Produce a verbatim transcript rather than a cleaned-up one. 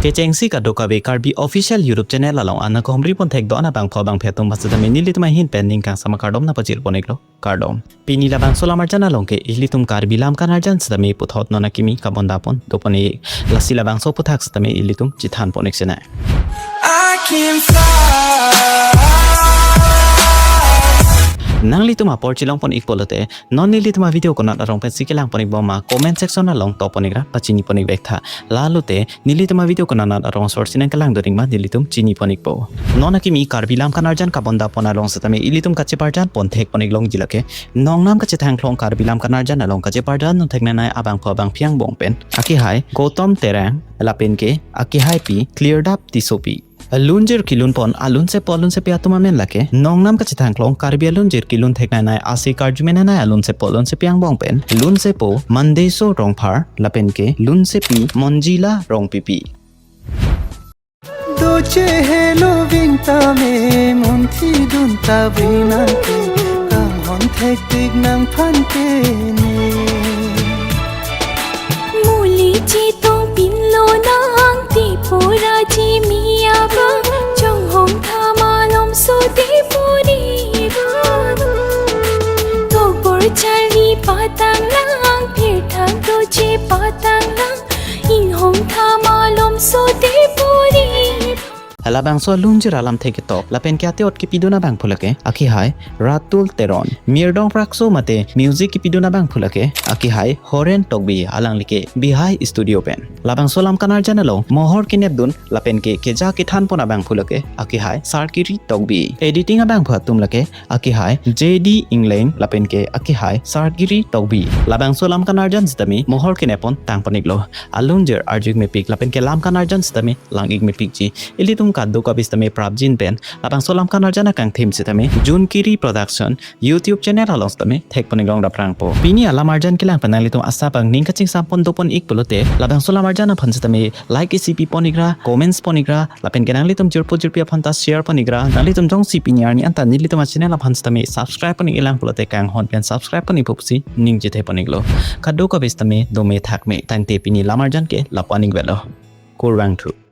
Kechengsi kadokave Karbi Official YouTube Channel along ana kohomri pon thek do-an abangphu abangphi atum aphan setame nelitum ahin pen ning kangsam akardom nangpachir pon iklo, kardom. Pini labangso alam arjan along ke ilitum Karbi lam kan arjan setame puthot non akimi kabonda pon do pon ik. Lasi labangso aphuthak setame ilitum chethan pon ik sinai. I can fly. Nanglitum apor chelong pon ik pulote, non nelitum avideo konat arong pensi kelang pon ik bom ma comment section along to pon ikra, pachini pon ik vek tha. Lalote nelitum avideo konat arong sorsi nangkelang doring ma nelitum chini pon ikpo. Non akimi Karbi lam kan arjan kabonda pon along setame ilitum kacheparjan pon thek pon ik longji lake, nongnam kachethang klong Karbi lam kan arjan along kacheparjan non thek nanai abangphu abangphi angbong pen akehai Gautam Terang lapen ke akehaipi Cleardap Tissopi. Lunjir kelun pon alunsepo alunsepi atum amen lake, nongnam kachethang klong Karbi alunjir kelun thek nanai ase karju me nanai alunsepo alunsepi angbong pen, lunsepo Mandeso Rongphar lapen ke lunsepi Monjila Rongpipi. Doche helo ving tame munthi dun ta ving nangke, kanghon thek tik nangphan ke ne. Muli chetong pinlo nang Tripura chimi abang, chonghong thamalom so Tripuri bang. Tokbor charli patang lang, phirthang doche patang lang, inghong thamalom so Tripuri. Halabangso alunjir alam thek ketok lapen ke ate ot kepidun abangphu lake akehai Ratul Teron. Mirdong prakso mate music kepidun abangphu lake akehai Horen Tokbi, alangli ke Bihai Studio pen. Labangso alam kan arjan along mohor kenep dun lapen ke keja kethan pon abangphu lake akehai Sarkiri Tokbi. Editing abangphu atum lake akehai J D Ingleng lapen ke akehai Sarkiri Tokbi. Labangso alam kan arjan setame mohor kenep pon tang pon iklo. Alunjir arju ik mepik lapen ke lam kan arjan setame lang ik mepikji. Ilitum kadokave setame prapjin pen labangso alam kan arjan akangthim setame Junkiri Production YouTube channel along setame thek pon ik long daprangpo. Pini alam arjan kelang pen nanglitum asap angning kachingsam pon do pon ik pulote, labangso alam arjan aphan setame like isi pi pon ikra, comments pon ikra, lapen ke nanglitum jirpo jirpi aphan ta share pon ikra. Nanglitum jongsi pini arni anta nelitum achannel aphan setame subscribe pon ik lang pulote kanghon pen subscribe pon ik pusi ning chethe pon iklo. Kadokave setame dome thakme, tangte pini alam arjan ke lapu-an ik velo. Kurvangthu.